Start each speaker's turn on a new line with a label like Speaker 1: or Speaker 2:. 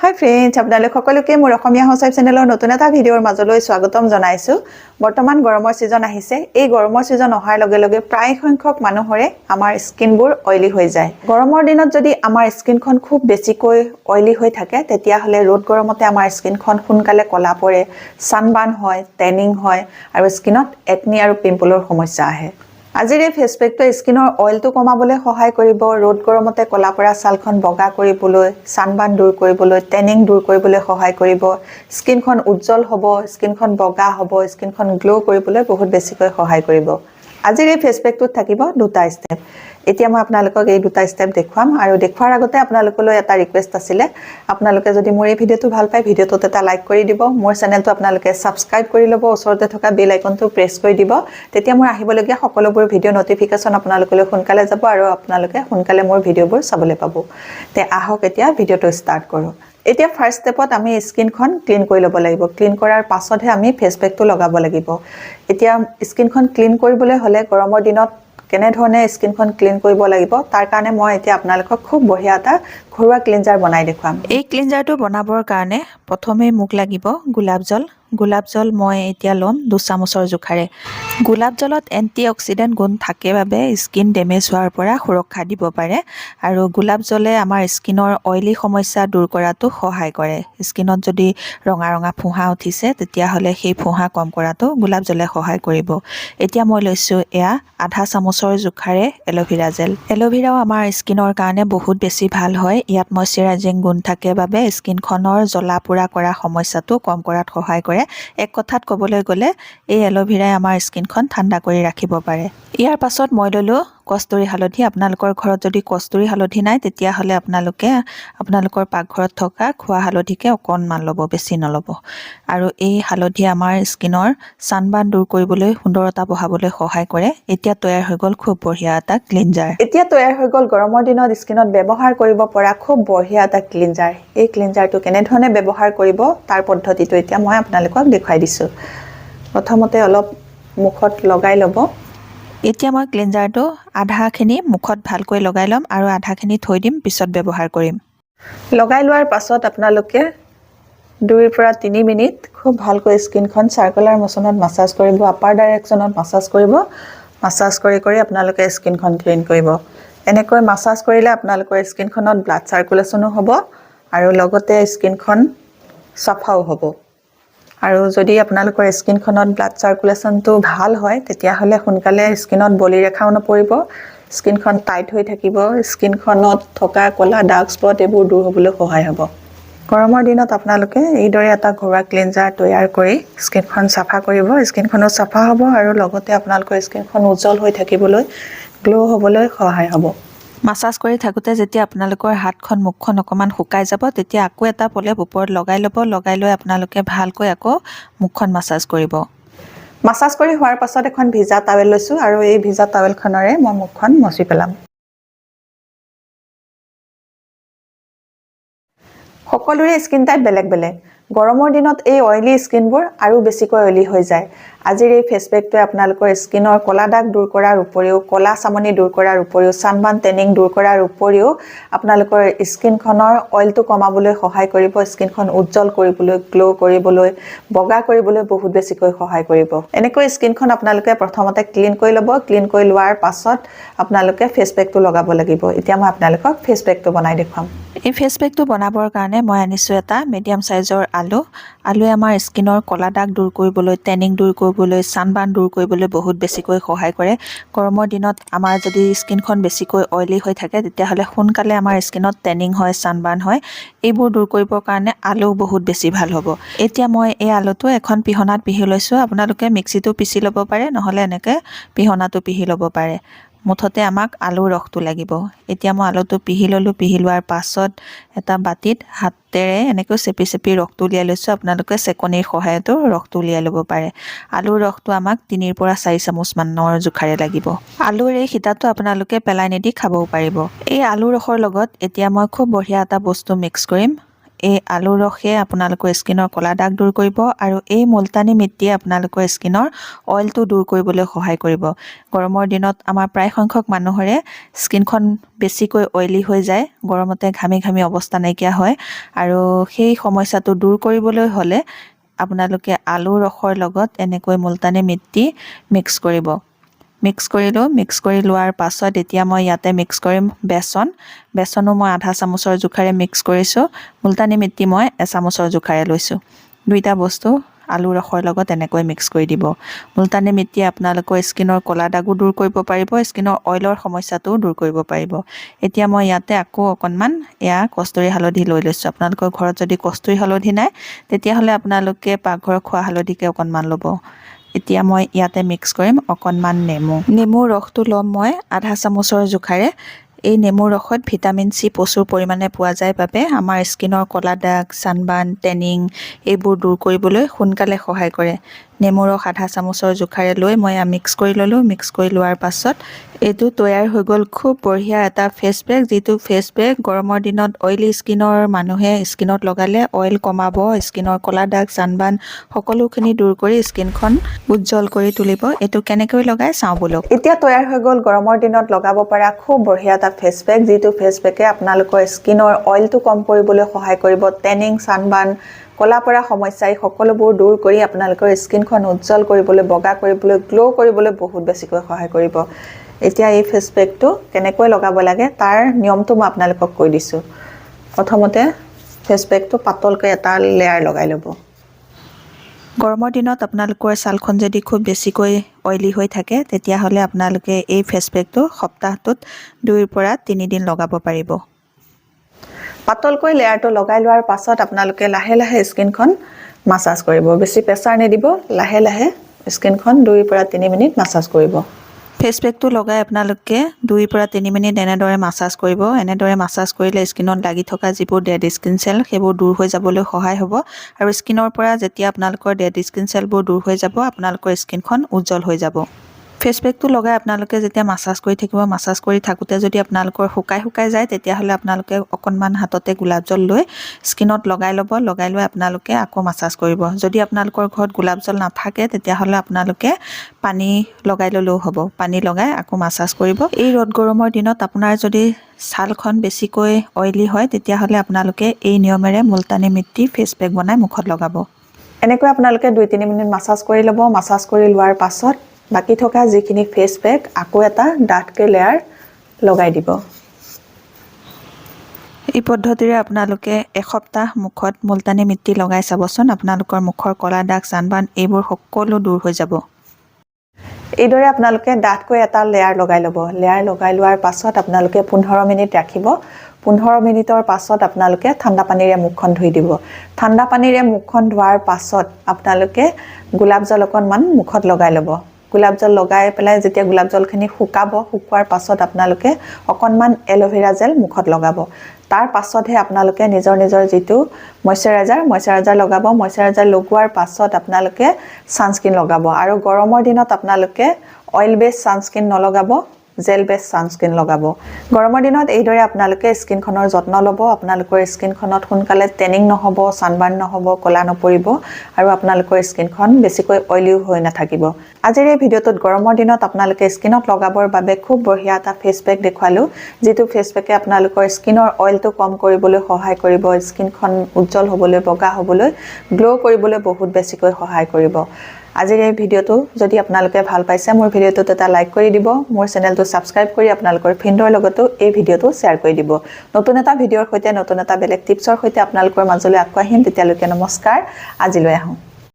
Speaker 1: হাই friends, আপোনালোক সকলোকে মোৰ অসমীয়া হাউচৱাইফ চেনেলৰ নতুন এটা ভিডিঅ'ৰ মাজলৈ স্বাগতম জনাইছোঁ। বৰ্তমান গৰমৰ ছিজন আহিছে। এই গৰমৰ ছিজন অহাৰ লগে লগে প্ৰায় সংখ্যক মানুহৰে আমাৰ স্কিনবোৰ অইলি হৈ যায়। গৰমৰ দিনত যদি আমাৰ স্কিনখন খুব বেছিকৈ অইলি হৈ থাকে, তেতিয়াহ'লে ৰ'দ গৰমতে আমাৰ স্কিনখন সোনকালে ক'লা পৰে, ছানবাৰ্ণ হয়, টেনিং হয় আৰু স্কিনত একনি আৰু পিম্পলৰ সমস্যা আহে। আজিৰ এই ফেচ পেকটোৱে স্কিনৰ অইলটো কমাবলৈ সহায় কৰিব, ৰ'দ গৰমতে ক'লা পৰা ছালখন বগা কৰিবলৈ, ছানবাৰ্ণ দূৰ কৰিবলৈ, টেনিং দূৰ কৰিবলৈ সহায় কৰিব। স্কিনখন উজ্জ্বল হ'ব, স্কিনখন বগা হ'ব, স্কিনখন গ্ল' কৰিবলৈ বহুত বেছিকৈ সহায় কৰিব। আজিৰ এই ফেচ পেকটোত থাকিব দুটা ষ্টেপ। এতিয়া মই আপোনালোকক এই দুটা ষ্টেপ দেখুৱাম আৰু দেখুৱাৰ আগতে আপোনালোকলৈ এটা ৰিকুৱেষ্ট আছিলে। আপোনালোকে যদি মোৰ এই ভিডিঅ'টো ভাল পায়, ভিডিঅ'টোত এটা লাইক কৰি দিব। মোৰ চেনেলটো আপোনালোকে ছাবস্ক্ৰাইব কৰি ল'ব, ওচৰতে থকা বেল আইকনটো প্ৰেছ কৰি দিব। তেতিয়া মোৰ আহিবলগীয়া সকলোবোৰ ভিডিঅ' ন'টিফিকেশ্যন আপোনালোকলৈ সোনকালে যাব আৰু আপোনালোকে সোনকালে মোৰ ভিডিঅ'বোৰ চাবলৈ পাব। তে আহক, এতিয়া ভিডিঅ'টো ষ্টাৰ্ট কৰোঁ। এতিয়া ফাৰ্ষ্ট ষ্টেপত আমি স্কিনখন ক্লিন কৰি ল'ব লাগিব। ক্লিন কৰাৰ পাছতহে আমি ফেচ পেকটো লগাব লাগিব। এতিয়া স্কিনখন ক্লিন কৰিবলৈ হ'লে গৰমৰ দিনত কেনেধৰণে স্কিনখন ক্লিন কৰিব লাগিব, তাৰ কাৰণে মই এতিয়া আপোনালোকক খুব বঢ়িয়া এটা ঘৰুৱা ক্লিনজাৰ বনাই দেখুৱাম।
Speaker 2: এই ক্লিনজাৰটো বনাবৰ কাৰণে প্ৰথমে মোক লাগিব গোলাপ জল। গোলাপ জল মই এতিয়া ল'ম 2 চামুচৰ জোখাৰে। গোলাপ জলত এণ্টি অক্সিডেণ্ট গুণ থাকে বাবে স্কিন ডেমেজ হোৱাৰ পৰা সুৰক্ষা দিব পাৰে আৰু গোলাপ জলে আমাৰ স্কিনৰ অইলি সমস্যা দূৰ কৰাতো সহায় কৰে। স্কিনত যদি ৰঙা ৰঙা ফোঁহা উঠিছে, তেতিয়াহ'লে সেই ফোঁহা কম কৰাতো গোলাপ জলে সহায় কৰিব। এতিয়া মই লৈছোঁ এয়া আধা চামুচৰ জোখাৰে এল'ভেৰা জেল। এল'ভেৰাও আমাৰ স্কিনৰ কাৰণে বহুত বেছি ভাল হয়। ইয়াত মইশ্চাৰাইজিং গুণ থাকে বাবে স্কিনখনৰ জ্বলা পোৰা কৰা সমস্যাটো কম কৰাত সহায় কৰে। এক কথাত ক'বলৈ গ'লে এই এল'ভেৰাই আমাৰ স্কিনখন ঠাণ্ডা কৰি ৰাখিব পাৰে। ইয়াৰ পাছত মই ল'লোঁ কস্তুৰী হালধি। আপোনালোকৰ ঘৰত যদি কস্তুৰী হালধি নাই, তেতিয়াহ'লে আপোনালোকে আপোনালোকৰ পাকঘৰত থকা খোৱা হালধিকে অকণমান ল'ব, বেছি নল'ব। আৰু এই হালধি আমাৰ স্কিনৰ চানবাৰ্ণ দূৰ কৰিবলৈ, সুন্দৰতা বঢ়াবলৈ সহায় কৰে। এতিয়া তৈয়াৰ হৈ গ'ল খুব বঢ়িয়া এটা ক্লিনজাৰ।
Speaker 1: এতিয়া তৈয়াৰ হৈ গ'ল গৰমৰ দিনত স্কিনত ব্যৱহাৰ কৰিব পৰা খুব বঢ়িয়া এটা ক্লিনজাৰ। এই ক্লিনজাৰটো কেনেধৰণে ব্যৱহাৰ কৰিব, তাৰ পদ্ধতিটো এতিয়া মই আপোনালোকক দেখুৱাই দিছোঁ। প্ৰথমতে অলপ মুখত লগাই ল'ব।
Speaker 2: এতিয়া মই ক্লিনজাৰটো আধাখিনি মুখত ভালকৈ লগাই ল'ম আৰু আধাখিনি থৈ দিম, পিছত ব্যৱহাৰ কৰিম।
Speaker 1: লগাই লোৱাৰ পাছত আপোনালোকে 2ৰ পৰা 3 মিনিট খুব ভালকৈ স্কিনখন চাৰ্কুলাৰ মোচনত মাছাজ কৰিব, আপাৰ ডাইৰেকশ্যনত মাছাজ কৰিব। মাছাজ কৰি কৰি আপোনালোকে স্কিনখন ক্লিন কৰিব। এনেকৈ মাছাজ কৰিলে আপোনালোকৰ স্কিনখনত ব্লাড চাৰ্কুলেশ্যনো হ'ব আৰু লগতে স্কিনখন চাফাও হ'ব। আৰু যদি আপোনালোকৰ স্কিনখনত ব্লাড চাৰ্কুলেশ্যনটো ভাল হয়, তেতিয়াহ'লে সোনকালে স্কিনত বলিৰেখাও নপৰিব, স্কিনখন টাইট হৈ থাকিব, স্কিনখনত থকা ক'লা ডাৰ্ক স্পট এইবোৰ দূৰ হ'বলৈ সহায় হ'ব। গৰমৰ দিনত আপোনালোকে এইদৰে এটা ঘৰুৱা ক্লিনজাৰ তৈয়াৰ কৰি স্কিনখন চাফা কৰিব। স্কিনখনো চাফা হ'ব আৰু লগতে আপোনালোকৰ স্কিনখন উজ্জ্বল হৈ থাকিবলৈ, গ্ল' হ'বলৈ সহায় হ'ব।
Speaker 2: মাছাজ কৰি থাকোঁতে যেতিয়া আপোনালোকৰ হাতখন, মুখখন অকণমান শুকাই যাব, তেতিয়া আকৌ এটা প্ৰলেপ ওপৰত লগাই ল'ব। লগাই লৈ আপোনালোকে ভালকৈ আকৌ মুখখন মাছাজ কৰিব।
Speaker 1: মাছাজ কৰি হোৱাৰ পাছত এখন ভিজা টাৱেল লৈছোঁ আৰু এই ভিজা টাৱেলখনেৰে মই মুখখন মচি পেলাম। সকলোৰে স্কিন টাইপ বেলেগ বেলেগ। গৰমৰ দিনত এই অইলি স্কিনবোৰ আৰু বেছিকৈ অইলি হৈ যায়। আজিৰ এই ফেচ পেকটোৱে আপোনালোকৰ স্কিনৰ ক'লা দাগ দূৰ কৰাৰ উপৰিও, ক'লা চামনি দূৰ কৰাৰ উপৰিও, চানবাৰ্ণ, টেনিং দূৰ কৰাৰ উপৰিও আপোনালোকৰ স্কিনখনৰ অইলটো কমাবলৈ সহায় কৰিব। স্কিনখন উজ্জ্বল কৰিবলৈ, গ্ল' কৰিবলৈ, বগা কৰিবলৈ বহুত বেছিকৈ সহায় কৰিব। এনেকৈ স্কিনখন আপোনালোকে প্ৰথমতে ক্লিন কৰি ল'ব। ক্লিন কৰি লোৱাৰ পাছত আপোনালোকে ফেচ পেকটো লগাব লাগিব। এতিয়া মই আপোনালোকক ফেচ পেকটো বনাই দেখুৱাম।
Speaker 2: এই ফেচ পেকটো বনাবৰ কাৰণে মই আনিছোঁ এটা মিডিয়াম চাইজৰ আলু। আলুৱে আমাৰ স্কিনৰ ক'লা দাগ দূৰ কৰিবলৈ, টেনিং দূৰ কৰিবলৈ, চানবাৰ্ণ দূৰ কৰিবলৈ বহুত বেছিকৈ সহায় কৰে। গৰমৰ দিনত আমাৰ যদি স্কিনখন বেছিকৈ অইলি হৈ থাকে, তেতিয়াহ'লে সোনকালে আমাৰ স্কিনত টেনিং হয়, চানবাৰ্ণ হয়। এইবোৰ দূৰ কৰিবৰ কাৰণে আলু বহুত বেছি ভাল হ'ব। এতিয়া মই এই আলুটো এখন পিহনাত পিহি লৈছোঁ। আপোনালোকে মিক্সিটো পিহি ল'ব পাৰে, নহ'লে এনেকৈ পিহনাটো পিহি ল'ব পাৰে। মুঠতে আমাক আলুৰ ৰসটো লাগিব। এতিয়া মই আলুটো পিহি ল'লোঁ। পিহি লোৱাৰ পাছত এটা বাতিত হাতেৰে এনেকৈ চেপি চেপি ৰসটো উলিয়াই লৈছোঁ। আপোনালোকে চেকনিৰ সহায়তো ৰসটো উলিয়াই ল'ব পাৰে। আলুৰ ৰসটো আমাক 3ৰ পৰা 4 চামুচমানৰ জোখাৰে লাগিব। আলুৰ এই সিতাটো আপোনালোকে পেলাই নিদি খাবও পাৰিব। এই আলুৰ ৰসৰ লগত এতিয়া মই খুব বঢ়িয়া এটা বস্তু মিক্স কৰিম। এই আলুৰ ৰসে আপোনালোকৰ স্কিনৰ ক'লা দাগ দূৰ কৰিব আৰু এই মুলতানী মিট্টিয়ে আপোনালোকৰ স্কিনৰ অইলটো দূৰ কৰিবলৈ সহায় কৰিব। গৰমৰ দিনত আমাৰ প্ৰায় সংখ্যক মানুহৰে স্কিনখন বেছিকৈ অইলি হৈ যায়। গৰমতে ঘামি ঘামি অৱস্থা নাইকিয়া হয় আৰু সেই সমস্যাটো দূৰ কৰিবলৈ হ'লে আপোনালোকে আলুৰ ৰসৰ লগত এনেকৈ মুলতানী মিট্টি মিক্স কৰিব। মিক্স কৰিলোঁ। মিক্স কৰি লোৱাৰ পাছত এতিয়া মই ইয়াতে মিক্স কৰিম বেচন। বেচনো মই আধা চামুচৰ জোখাৰে মিক্স কৰিছোঁ। মুলতানী মিট্টি মই এচামুচৰ জোখাৰে লৈছোঁ। দুইটা বস্তু আলু ৰসৰ লগত এনেকৈ মিক্স কৰি দিব। মুলতানী মিট্টিয়ে আপোনালোকৰ স্কিনৰ ক'লা দাগো দূৰ কৰিব পাৰিব, স্কিনৰ অইলৰ সমস্যাটোও দূৰ কৰিব পাৰিব। এতিয়া মই ইয়াতে আকৌ অকণমান এয়া কস্তুৰী হালধি লৈ লৈছোঁ। আপোনালোকৰ ঘৰত যদি কস্তুৰী হালধি নাই, তেতিয়াহ'লে আপোনালোকে পাকঘৰৰ খোৱা হালধিকে অকণমান ল'ব। এতিয়া মই ইয়াতে মিক্স কৰিম অকণমান নেমু। নেমুৰ ৰসটো ল'ম মই আধা চামুচৰ জোখাৰে। এই নেমুৰ ৰসত ভিটামিন চি প্ৰচুৰ পৰিমাণে পোৱা যায় বাবে আমাৰ স্কিনৰ ক'লা দাগ, চানবাৰ্ণ, টেনিং এইবোৰ দূৰ কৰিবলৈ সোনকালে সহায় কৰে। নেমু ৰস আধা চামুচৰ জোখাৰে লৈ মই এয়া মিক্স কৰি ল'লোঁ। মিক্স কৰি লোৱাৰ পাছত এইটো তৈয়াৰ হৈ গ'ল খুব বঢ়িয়া এটা ফেচ পেক, যিটো ফেচ পেক গৰমৰ দিনত অইলি স্কিনৰ মানুহে স্কিনত লগালে অইল কমাব, স্কিনৰ ক'লা দাগ, চানবাৰ্ণ সকলোখিনি দূৰ কৰি স্কিনখন উজ্জ্বল কৰি তুলিব। এইটো কেনেকৈ লগাই চাওঁ ব'লক।
Speaker 1: এতিয়া তৈয়াৰ হৈ গ'ল গৰমৰ দিনত লগাব পৰা খুব বঢ়িয়া এটা ফেচ পেক, যিটো ফেচ পেকে আপোনালোকৰ স্কিনৰ অইলটো কম কৰিবলৈ সহায় কৰিব। টেনিং, চানবাৰ্ণ, ক'লা পৰা সমস্যা, এই সকলোবোৰ দূৰ কৰি আপোনালোকৰ স্কিনখন উজ্জ্বল কৰিবলৈ, বগা কৰিবলৈ, গ্ল' কৰিবলৈ বহুত বেছিকৈ সহায় কৰিব। এতিয়া এই ফেচ পেকটো কেনেকৈ লগাব লাগে, তাৰ নিয়মটো মই আপোনালোকক কৈ দিছোঁ। প্ৰথমতে ফেচ পেকটো পাতলকৈ এটা লেয়াৰ লগাই ল'ব।
Speaker 2: গৰমৰ দিনত আপোনালোকৰ ছালখন যদি খুব বেছিকৈ অইলি হৈ থাকে, তেতিয়াহ'লে আপোনালোকে এই ফেচ পেকটো সপ্তাহটোত 2ৰ পৰা 3 দিন লগাব পাৰিব।
Speaker 1: পাতলকৈ লেয়াৰটো লগাই লোৱাৰ পাছত আপোনালোকে লাহে লাহে স্কিনখন মাছাজ কৰিব। বেছি প্ৰেছাৰ নিদিব। লাহে লাহে স্কিনখন 2ৰ পৰা 3 মিনিট মাছাজ কৰিব।
Speaker 2: ফেচ পেকটো লগাই আপোনালোকে 2ৰ পৰা 3 মিনিট এনেদৰে মাছাজ কৰিব। এনেদৰে মাছাজ কৰিলে স্কিনত লাগি থকা যিবোৰ ডেড স্কিন চেল, সেইবোৰ দূৰ হৈ যাবলৈ সহায় হ'ব আৰু স্কিনৰ পৰা যেতিয়া আপোনালোকৰ ডেড স্কিন চেলবোৰ দূৰ হৈ যাব, আপোনালোকৰ স্কিনখন উজ্জ্বল হৈ যাব। ফেচ পেকটো লগাই আপোনালোকে যেতিয়া মাছাজ কৰি থাকিব, মাছাজ কৰি থাকোঁতে যদি আপোনালোকৰ শুকাই শুকাই যায়, তেতিয়াহ'লে আপোনালোকে অকণমান হাততে গোলাপ জল লৈ স্কিনত লগাই ল'ব। লগাই লৈ আপোনালোকে আকৌ মাছাজ কৰিব। যদি আপোনালোকৰ ঘৰত গোলাপ জল নাথাকে, তেতিয়াহ'লে আপোনালোকে পানী লগাই ল'লেও হ'ব। পানী লগাই আকৌ মাছাজ কৰিব। এই ৰ'দ গৰমৰ দিনত আপোনাৰ যদি ছালখন বেছিকৈ অইলি হয়, তেতিয়াহ'লে আপোনালোকে এই নিয়মেৰে মুলতানী মিট্টি ফেচ পেক বনাই মুখত লগাব।
Speaker 1: এনেকৈ আপোনালোকে 2-3 মিনিট মাছাজ কৰি ল'ব। মাছাজ কৰি লোৱাৰ পাছত বাকী থকা যিখিনি ফেচ পেক, আকৌ এটা ডাঠকৈ লেয়াৰ লগাই দিব।
Speaker 2: এই পদ্ধতিৰে আপোনালোকে এসপ্তাহ মুখত মুলতানী মিট্টি লগাই চাবচোন। আপোনালোকৰ মুখৰ ক'লা দাগ, চানবাৰ্ণ এইবোৰ সকলো দূৰ হৈ যাব।
Speaker 1: এইদৰে আপোনালোকে ডাঠকৈ এটা লেয়াৰ লগাই ল'ব। লেয়াৰ লগাই লোৱাৰ পাছত আপোনালোকে 15 মিনিট ৰাখিব। 15 মিনিটৰ পাছত আপোনালোকে ঠাণ্ডা পানীৰে মুখখন ধুই দিব। ঠাণ্ডা পানীৰে মুখখন ধোৱাৰ পাছত আপোনালোকে গোলাপ জল অকণমান মুখত লগাই ল'ব। গোলাপ জল লগাই পেলাই যেতিয়া গোলাপ জলখিনি শুকাব, শুকোৱাৰ পাছত আপোনালোকে অকণমান এল'ভেৰা জেল মুখত লগাব। তাৰ পাছতহে আপোনালোকে নিজৰ নিজৰ যিটো মইশ্চাৰাইজাৰ, মইশ্চাৰাইজাৰ লগাব। মইশ্চাৰাইজাৰ লগোৱাৰ পাছত আপোনালোকে ছানস্ক্ৰীণ লগাব আৰু গৰমৰ দিনত আপোনালোকে অইল বেছ ছানস্ক্ৰীণ নলগাব, জেল বেছ ছানস্ক্ৰীণ লগাব। গৰমৰ দিনত এইদৰে আপোনালোকে স্কিনখনৰ যত্ন ল'ব। আপোনালোকৰ স্কিনখনত সোনকালে টেনিং নহ'ব, চানবাৰ্ণ নহ'ব, ক'লা নপৰিব আৰু আপোনালোকৰ স্কিনখন বেছিকৈ অইলিও হৈ নাথাকিব। আজিৰ এই ভিডিঅ'টোত গৰমৰ দিনত আপোনালোকে স্কিনত লগাবৰ বাবে খুব বঢ়িয়া এটা ফেচ পেক দেখুৱালোঁ, যিটো ফেচ পেকে আপোনালোকৰ স্কিনৰ অইলটো কম কৰিবলৈ সহায় কৰিব, স্কিনখন উজ্জ্বল হ'বলৈ, বগা হ'বলৈ, গ্ল' কৰিবলৈ বহুত বেছিকৈ সহায় কৰিব। আজিৰ এই ভিডিঅ'টো যদি আপোনালোকে ভাল পাইছে, মোৰ ভিডিঅ'টোত এটা লাইক কৰি দিব। মোৰ চেনেলটো ছাবস্ক্ৰাইব কৰি আপোনালোকৰ ফ্ৰেণ্ডৰ লগতো এই ভিডিঅ'টো শ্বেয়াৰ কৰি দিব। নতুন এটা ভিডিঅ'ৰ সৈতে, নতুন এটা বেলেগ টিপছৰ সৈতে আপোনালোকৰ মাজলৈ আকৌ আহিম। তেতিয়ালৈকে নমস্কাৰ, আজিলৈ আহোঁ।